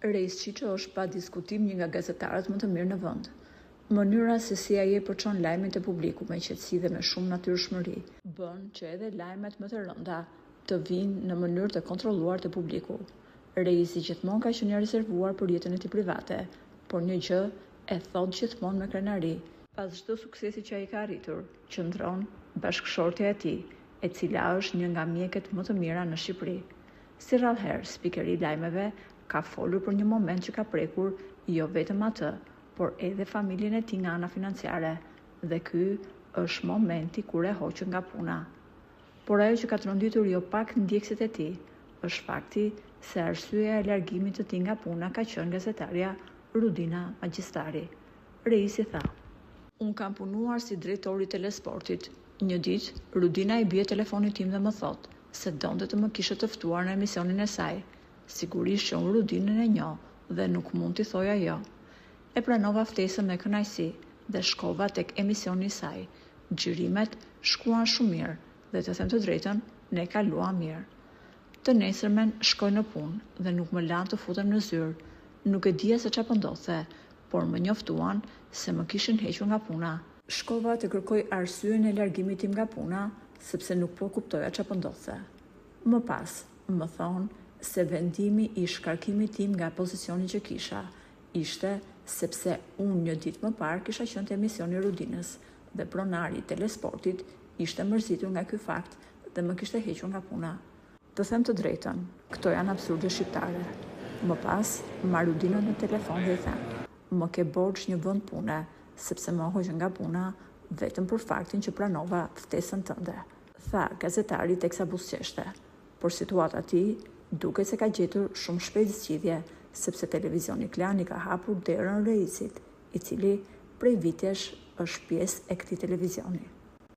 Reis Çiço është pa diskutim një nga gazetarët më të mirë në vend. Mënyra se si ai e përçon lajmin te publiku me qetësi dhe me shumë natyrshmëri, bën që edhe lajmet më të rënda të vijnë në mënyrë të kontrolluar te publiku. Reisi gjithmonë ka qenë i rezervuar për jetën e tij private, por një gjë e thotë gjithmonë me krenari, pas çdo suksesi që ai ka arritur, qëndron bashkëshortja e tij, e cila është një nga mjeket më të mira në Shqipëri. Si rrallëherë, spikeri i lajmeve ka folur për një moment që ka prekur jo vetëm atë, por edhe familjen e tij nga ana financiare, dhe ky është momenti kur e hoqën nga puna. Por ajo që ka tronditur jo pak ndjekësit e tij, është fakti se arsyeja e largimit të tij nga puna ka qenë gazetarja Rudina Magjistari. Reisi tha. Unë kam punuar si drejtor i Telesportit. Një ditë, Rudina i bie telefonit tim dhe më thotë se donte të më kishte të ftuar në emisionin e saj. Sigurisht që unë Rudinën e njoh dhe nuk mund t'i thoja jo. E pranova ftesën me kënaqësi dhe shkova tek emisioni i saj. Xhirimet shkuan shumë mirë dhe të them të drejtën, ne kaluam mirë. Të nesërmen shkoj në punë dhe nuk më lanë të futem në zyrë. Nuk e dija se ça po ndodhte, por më njoftuan se më kishin hequr nga puna. Shkova të kërkoj arsyen e largimit tim nga puna, sepse nuk po kuptoja ça po ndodhte. Më pas, më thonë se vendimi i shkarkimit tim nga pozicioni që kisha, ishte sepse unë një ditë më parë kisha qenë te emisioni i Rudinës dhe pronari i Telesportit ishte mërzitur nga ky fakt dhe më kishte hequr nga puna. Të them të drejtën, këto janë absurde shqiptare. Më pas, marr Rudinën në telefon dhe i them, më ke borxh një vend pune, sepse më hoqën nga puna vetëm për faktin që pranova ftesën tënde, tha gazetari teksa buzëqeshte. Por situata e tij duket se ka gjetur shumë shpejt zgjidhje, sepse televizioni Klan i ka hapur derën Reisit, i cili prej vitesh është pjesë e këtij televizioni.